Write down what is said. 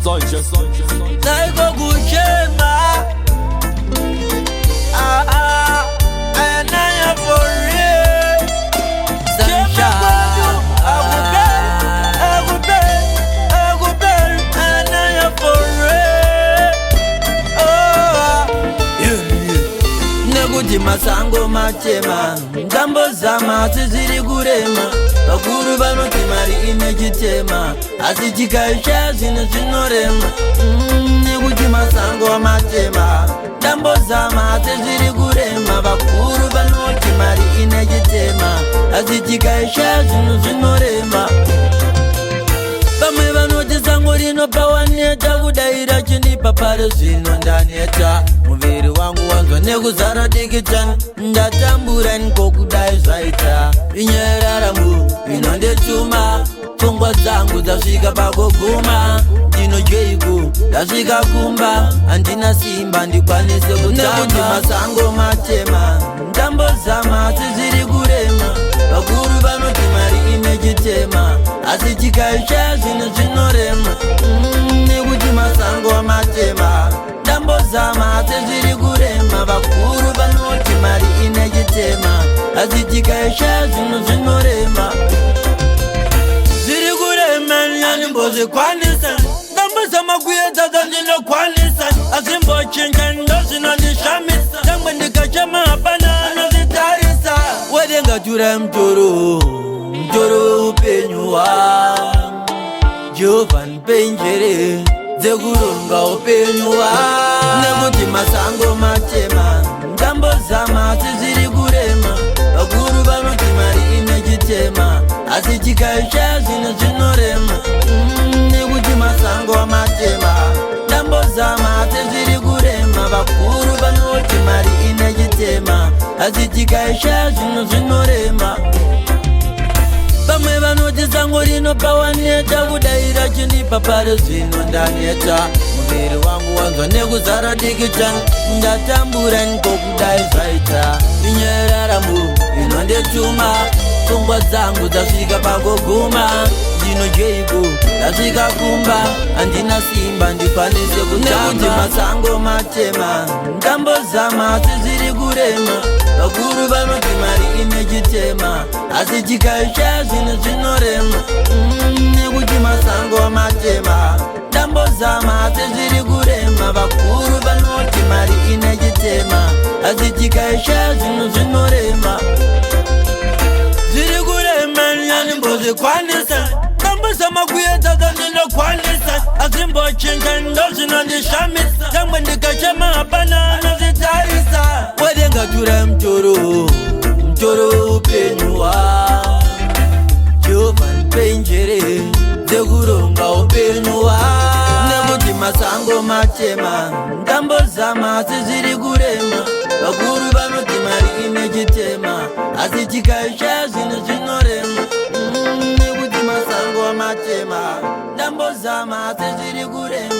Sunshine. Naiko kuchema. Ah, ah, anaya for real. Chema kwedu, akuperi, akuperi, akuperi, anaya for real. Oh, ah. Yeah, yeah. Nekuti masango matema, ndambozama asi zviri kurema. Vakuru vanoti mari ine chitema, asi chikaisha zvinhu zvinorema. Nekuti masango matema, ndambozama asi zviri kurema. Vakuru vanoti mari ine chitema, asi chikaisha zvinhu zvinorema. Vamwe vanoti sango rinopa waneta, kudaira chindipa pari zvino ndaneta. Muviri wangu wanzwa nekuzara dikitani, ndatambura nikokudai zvaita. Inyaya inondituma, pfungwa dzangu dzasvika pakuguma. Ndinodyeiko ndasvika kumba? Handina simba ndikwanise kutamba. Masango matema, ndambozama asi zviri kurema. Vakuru vanoti mari ine chitema, asi chikaisha zvinhu zvinorema. Nekuti masango matema, ndambozama asi zviri kurema. Vakuru vanoti mari ine chitema, asi chikaisha zvinhu zvinorema. Zviri kurema, nyandimbozvikwanisa. Ndambozama kuedza zvandinokwanisa, azimbochinja, ndozvinondishamisa. Nyangwe ndikachema, hapana anozvitarisa. Wedengatura mutoro, mutoro weupenyu hwangu. Jehovha, ndipe njere dzekuronga upenyu hwangu. Nekuti masango matema, ndambozama asi zviri kurema. Vakuru vanoti mari ine chitema, asi chikaisha zvinhu zvinorema. Nekuti masango matema, ndambozama asi zviri kurema. Vakuru vanoti mari ine chitema, asi chikaisha zvinhu zvinorema. Vamwe vanoti sango rinopa waneta, kudaira chindipa pari zvino ndaneta. Muviri wangu wanzwa nekuzara dikitani, ndatambura nikokudai zvaita. Inyaya inondituma, pfungwa dzangu dzasvika pakuguma. Ndinodyeiko ndasvika kumba? Handina simba ndikwanise kutamba. Masango matema, ndambozama asi zviri kurema. Vakuru vanoti mari ine chitema, asi chikaisha zvinhu zvinorema. Nekuti masango matema, ndambozama asi zviri kurema. Vakuru vanoti mari ine chitema, asi chikaisha zvinhu zvinorema. Zviri kurema, nyandimbozvikwanisa. Ndambozama kuedza zvandinokwanisa, azimbochinja, ndozvinondishamisa. Nyangwe ndikachema, hapana anozvitarisa. Wedengatura mutoro, mutoro weupenyu hwangu. Jehovha, ndipe njere dzekuronga upenyu hwangu. Nekuti masango matema, ndambozama asi zviri kurema. Vakuru vanoti mari ine chitema, asi chikaisha zvinhu zvinorema. Nekuti masango matema, ndambozama asi zviri kurema.